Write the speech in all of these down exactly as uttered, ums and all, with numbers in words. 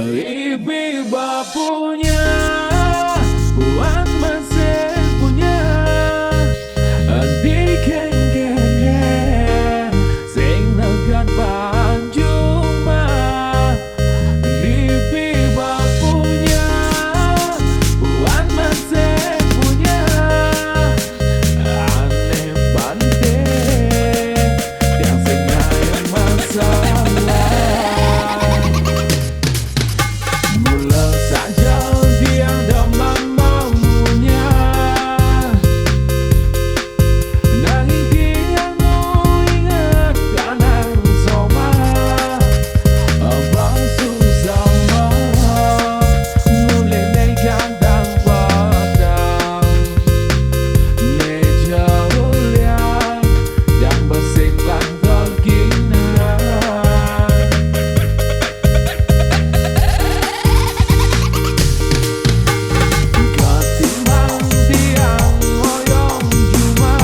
Ibi ba punya, wan masih punya. Di kengkeng sing negat banjuma. Ibi ba punya, wan masih punya. Aneh bante, yang sing ngai masalah. Mula saja tiang demen mamunya. Nanging tiang ingat kanang soma. Abang susah mah, mulih negang dang padang. Meja ulian, yang besing lan terkinan. Katimbang tiang ngoyong juma,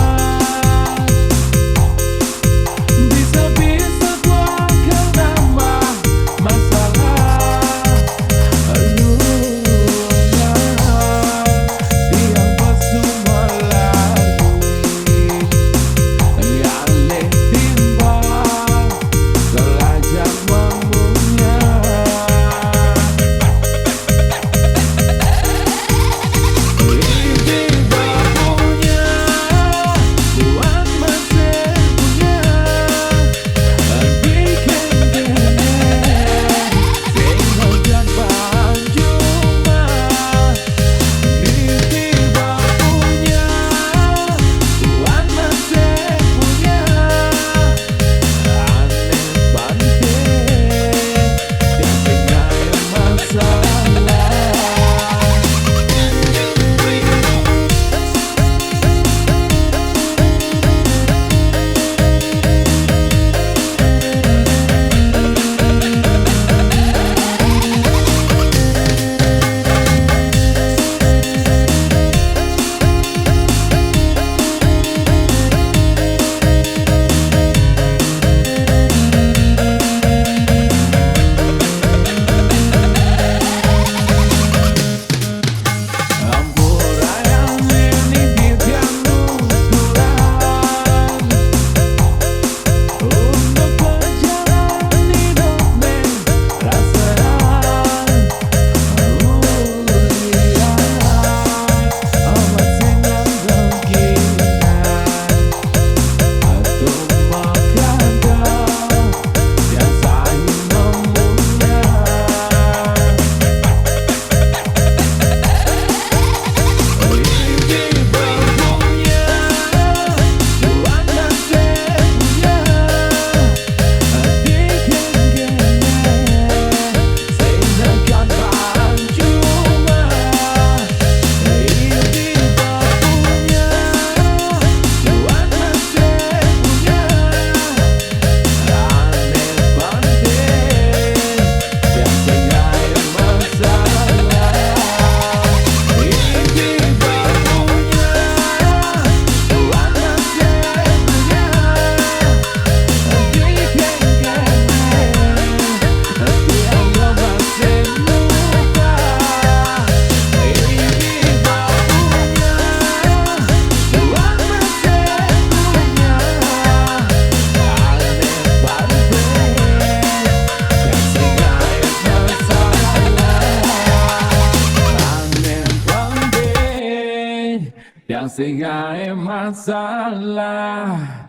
bisa-bisa tua kena mah masalah. Lu Yang sing ngai masalah.